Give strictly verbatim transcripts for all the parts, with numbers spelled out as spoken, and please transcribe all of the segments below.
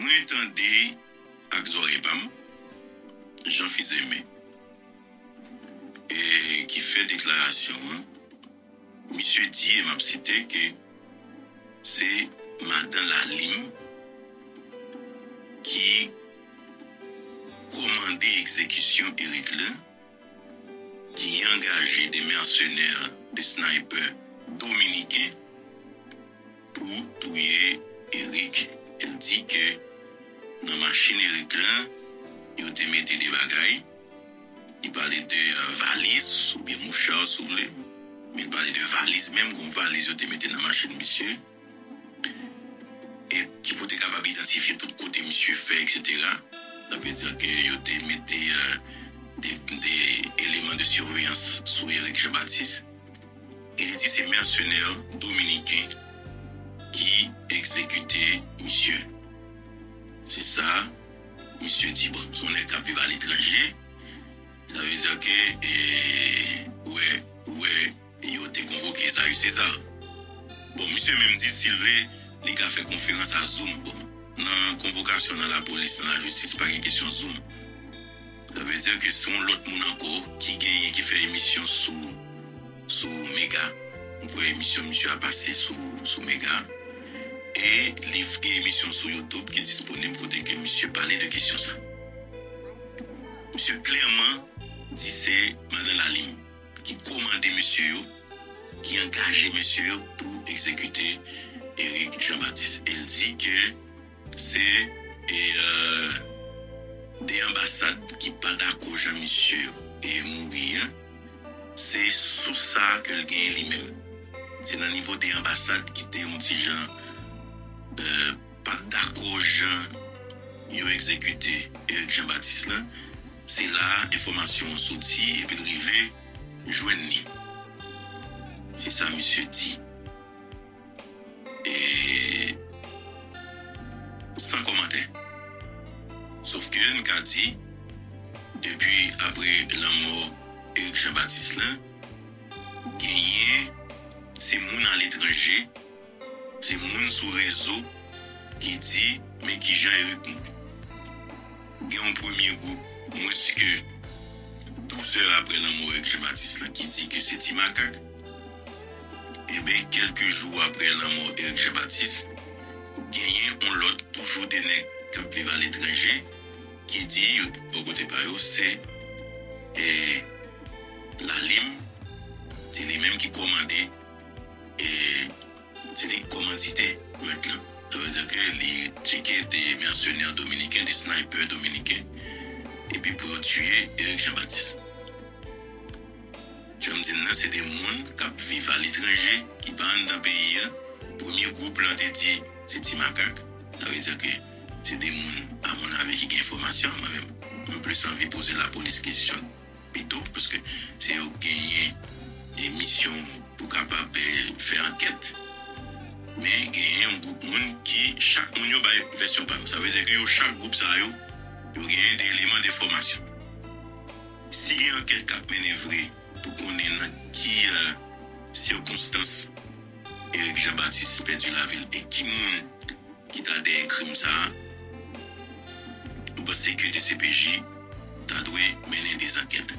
Mwen tande ak zòrèy pa m, Jean Fils-Aimé, e ki fè deklarasyon an, misye di, e m ap site, ke se madan Lalim ki kòmande egzekisyon Eric lan, ki angaje de mèsenè, de snaypè dominiken pou touye Eric. El di ke nan machin Eric lan, yo te mete de bagay. Li pale de, euh, valiz, oubyen mouchwa, si w vle. Men li pale de valiz, menm gon valiz yo te mete nan machin misye. E ki pou te kapab idantifye tout kote misye fè, et cetera. Sa vle di ke yo te mete, euh, de, de eleman de siveyans sou Eric Jean Baptiste. E li di se mèsenè dominiken ki egzekite misye. Se sa misye di. Bon, se yon nèg k ap viv aletranje. Sa vle di ke, e, ou wè, ou wè, yo te konvoke Zayus César. Bon, misye menm di, si l vle, li ka fè konferans a Zoom. Bon, nan konvokasyon nan lapolis, nan lajistis, pa gen kesyon Zoom. Sa vle di ke se yon lòt moun ankò ki genyen, ki fè emisyon sou, sou Mega. M kwè emisyon misye a pase sou, sou Mega. E li gen emisyon sou YouTube ki disponib kote ke misye pale de kesyon sa. Misye klèman di se madan Lalim ki kòmande mesye yo, ki angaje mesye yo pou egzekite Eric Jean Baptiste. E l di ke se, e, euh, de anbasad ki pa dakò jan misye, e, mouri an. Se sou sa ke l genyen li menm. Se nan nivo de anbasad ki te yon ti jan, euh, pa t dakò jan yo egzekite Eric Jean Baptiste lan. Se la enfòmasyon an soti epi l rive jwenn li. Se sa misye di. E san kòmantè. Sof ke n ka di, depi apre lanmò Eric Jean Baptiste lan, genyen se moun aletranje, se moun sou rezo ki di, men kijan Eric mouri. Gen yon premye gwoup, mwens ke douz è apre lanmò Eric Jean Baptiste lan, ki di ke se Ti Makak. Enben, kèlke jou apre lanmò Eric Jean Baptiste, genyen yon lòt, toujou de nèg k ap viv aletranje, ki di, bò kote pa yo, se, e, Lalim, se li menm ki kòmande, e, se li k kòmandite mèt lan. Sa vle di ke li tcheke de mèsenè dominiken, de snaypè dominiken, epi pou yo tiye Eric Jean Baptiste. Jan m di n nan, se de moun k ap viv aletranje, ki pa anndan peyi a. Premye gwoup lan te di se Ti Makak. Sa vle di ke se de moun, amonave, ki gen enfòmasyon. Mwen menm, mwen plis anvi poze lapolis kesyon pito, paske se yo k genyen, e, misyon pou kapab, e, fè ankèt. Men genyen yon gwoup moun ki, chak moun yo bay vèsyon pa yo. Sa vle di ke yo, chak gwoup sa yo, yo genyen de eleman de enfòmasyon. Si gen ankèt k ap mennen vre pou konnen nan ki, e, sikonstans Eric Jean Baptiste pèdi lavi l e ki moun ki ta dèyè krim sa a, m panse ke D C P J ta dwe mennen de zankèt.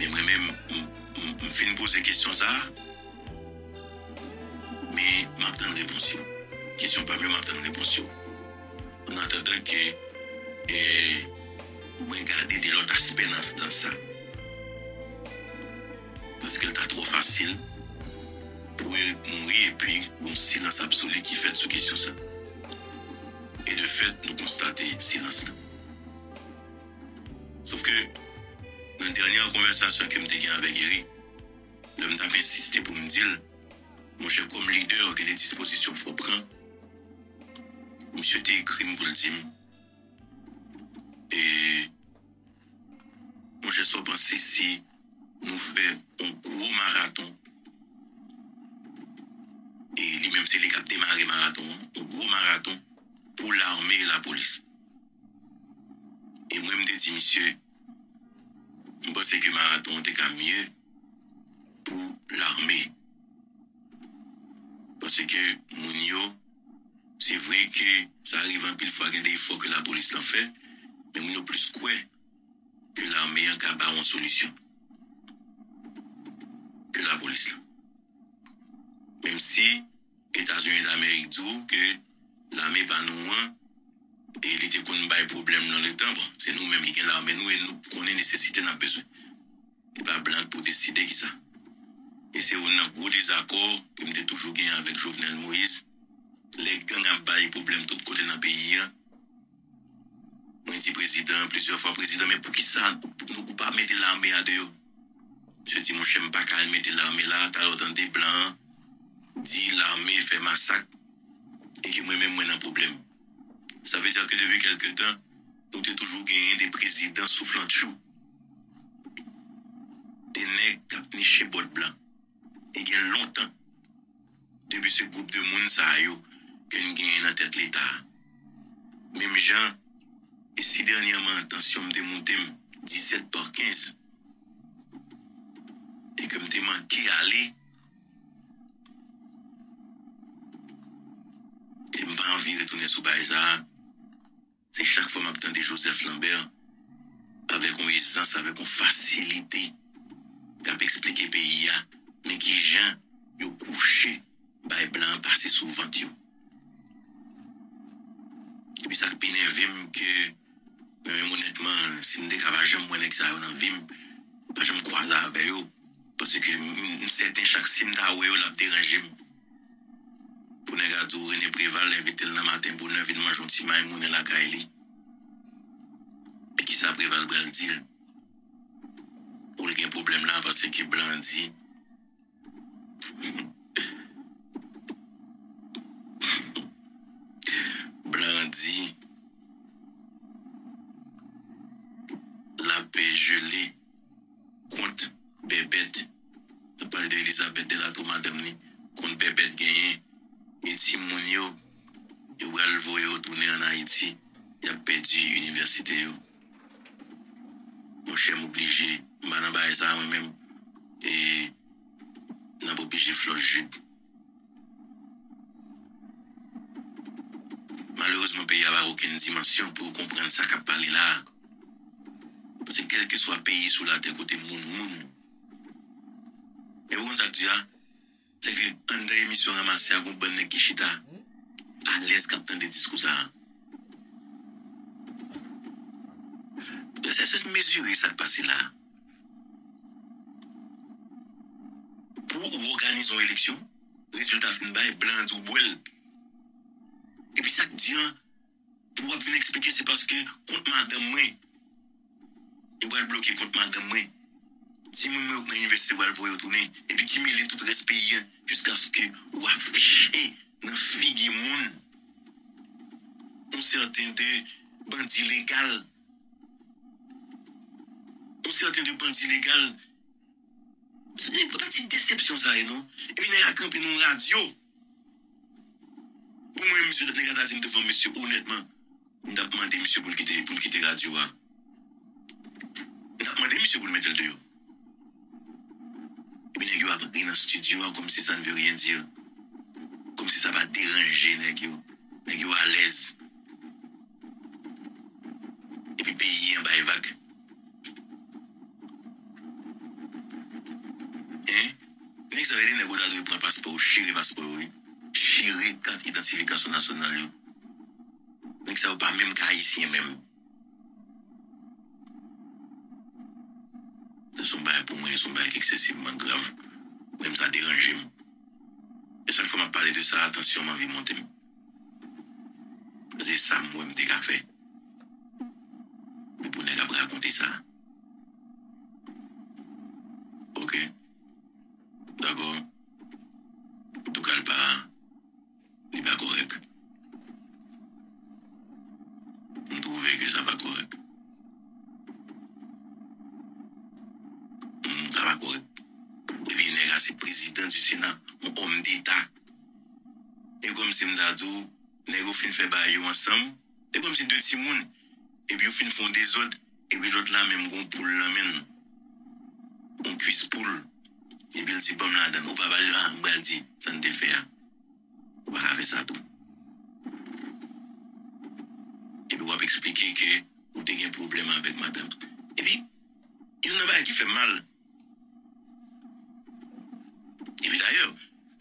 Men mwen menm, m, m, m fin poze kesyon sa a, men m ap tann repons yo. Kesyon pa m yo, m ap tann repons yo. An atandan ke, e, mwen gade de lòt aspè nan, nan sa. Paske l ta twò fasil pou Eric mouri epi yon silans absoli ki fèt sou kesyon sa. E de fèt, nou konstate silans lan. Sof ke, nan dènye konvèsasyon ke m te gen avèk Eric, lè m t ap ensiste pou m di l, monchè, kòm lidè, gen de dispozisyon fò w pran. Misye te ekri m pou l di m, e, monchè, sa w panse si nou fè yon gwo maraton? E li menm, se li k ap demare maraton an, yon gwo maraton pou lame e lapolis. E mwen, m te di misye, m panse ke maraton an te ka mye pou lame. Paske moun yo, Se vre ke sa rive anpil fwa gen de efò ke lapolis lan fè, men moun yo plis kwè ke lame an ka ba w yon solisyon ke lapolis lan. Menm si Etazini Damerik di w ke lame pa nou an, e li te konn bay pwoblèm nan letan, bon, se nou menm ki gen lame nou e nou konnen nesesite n ap bezwen. Se pa blan k pou deside ki sa. E se youn nan gwo dezakò ke m te toujou genyen avèk Jovenel Moïse. Lè gang ap bay pwoblèm tout kote nan peyi an, mwen di prezidan plizyè fwa, prezidan, men poukisa nou pa mete lame a deyò? Misye di, monchè, m pa ka al mete lame la, talè w tande blan an di lame fè masak e ke mwen menm mwen nan pwoblèm. Sa vle di ke depi kèlke tan, nou te toujou genyen de prezidan souflantchou, de nèg k ap niche bòt blan. E gen lontan depi se gwoup de moun sa yo ke n genyen nan tèt Leta a. Menm jan, e si dènyèman tansyon m te moute m disèt pa kenz, e ke m te manke ale, e m pa anvi retounen sou bagay sa a, se chak fwa m ap tande Joseph Lambert avèk yon ezans, avèk yon fasilite k ap eksplike peyi a, men kijan yo kouche bay blan an pase sou vant yo. Epi sa k pi nève m ke, mwen menm onètman, si m te ka pa janm wè nèg sa yo nan vi m, pa janm kwaze avè yo, paske m, m sèten chak si m ta wè yo, l ap deranje m. Pou nèg a di w René Préval envite l nan maten bonè vin manje yon ti may moulen lakay li. Pi kisa Préval pral di l? Pou l gen pwoblèm la, paske blan di, blan di, l ap jele kont bèbèt. N ap pale de Elizabeth Delato, madanm li, kont bèbèt genyen. E timoun yo, yo pral voye yo tounen ann Ayiti, y ap pèdi inivèsite yo. Monchè, m oblije, m pa nan bagay sa a mwen menm. E n ap oblije flòs Jid. Malerezman, peyi a pa gen okenn dimansyon pou yo konprann sa k ap pale la a. Paske kèlkeswa peyi sou latè kote moun, moun. Men ou konn sa k di a? Se ke anndan emisyon Ranmase a, gon bann nèg ki chita alèz k ap tande diskou sa a. Lè se mezire sa k pase la a. Pou ou òganize yon eleksyon, rezilta fin bay, blan an di w bwè l. Epi sa k di an, pou w ap vin eksplike se paske kont madanm mwen, yo pral bloke kont madanm mwen. Timoun mwen yo k nan inivèsite pral voye yo tounen. Epi kimile tout rès peyi an jiskaske w afiche nan figi moun yon sèten de bandi legal. Yon sèten de bandi legal. Se pa ti desepsyon sa ye, non. Epi nèg la kanpe nan yon radyo. Pou mwen, misye, nèg la ta di m devan misye, onètman, m t ap mande misye pou l kite, pou l kite radyo a. M t ap mande misye pou l mete l deyò. Epi nèg yo ap ri nan estidyo a comme si ça ne veut rien dire. Comme si sa pa deranje nèg yo. Nèg yo alèz. Epi peyi an bay vag. Hein? Nèg sa yo, nèg ou ta dwe pran paspò yo, chire paspò yo, wi. Chire kat idantifikasyon nasyonal yo. Nèg sa yo pa menm ka ayisyen menm. Se yon bagay pou mwen, se yon bagay ki eksesivman grav. Mwen menm sa deranje m. E chak fwa m ap pale de sa, tansyon m anvi monte m. Se sa m wè m te ka fè. Men pou nèg ap rakonte sa. Ok. Dakò. Antouka, l pa, li pa kòrèk. M twouve ke sa pa kòrèk. Mm, sa pa kòrèk. Epi nèg la se prezidan di Sena, yon òm deta. E kòmsi m ta di w, nèg yo fin fè bagay yo ansanm, e kòmsi de timoun, epi yo fin fè yon dezòd, epi lòt la menm gon poul nan men l, yon kwis poul, epi l di, "Ban m ladann." Ou pa ba l, a, m pral di sa n te fè a. Ou pa ka fè sa tou. ke ke ou te gen pwoblèm avèk madanm. Epi, youn nan bagay ki fè m mal, epi dayè,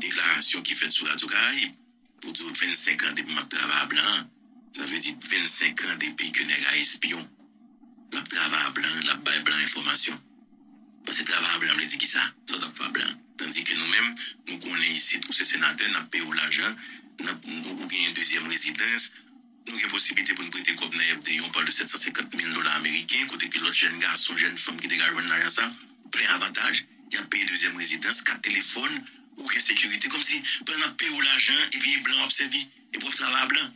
deklarasyon ki fèt sou Radyo Karayib pou di w vennsenk an depi m ap travay a blan an, sa vle di vennsenk an depi ke nèg a espyon, l ap travay a blan, l ap bay blan enfòmasyon. Paske travay a blan vle di kisa? Sa w t ap fè a blan? Tandike nou menm, nou konnen isit, ou se senatè, n ap peye w lajan, n ap, ou, ou genyen dezyèm rezidans, nou gen posiblite pou n prete kòb nan F D I, on parle de sept cent cinquante mille dola ameriken, kote ke lòt jèn gason, jèn fanm ki te ka jwenn lajan sa, plen avantaj, y ap peye dezyèm rezidans, kat telefòn, okenn sekirite, kòmsi pandan n ap peye w lajan, epi e blan w ap sèvi, epi w ap travay a blan.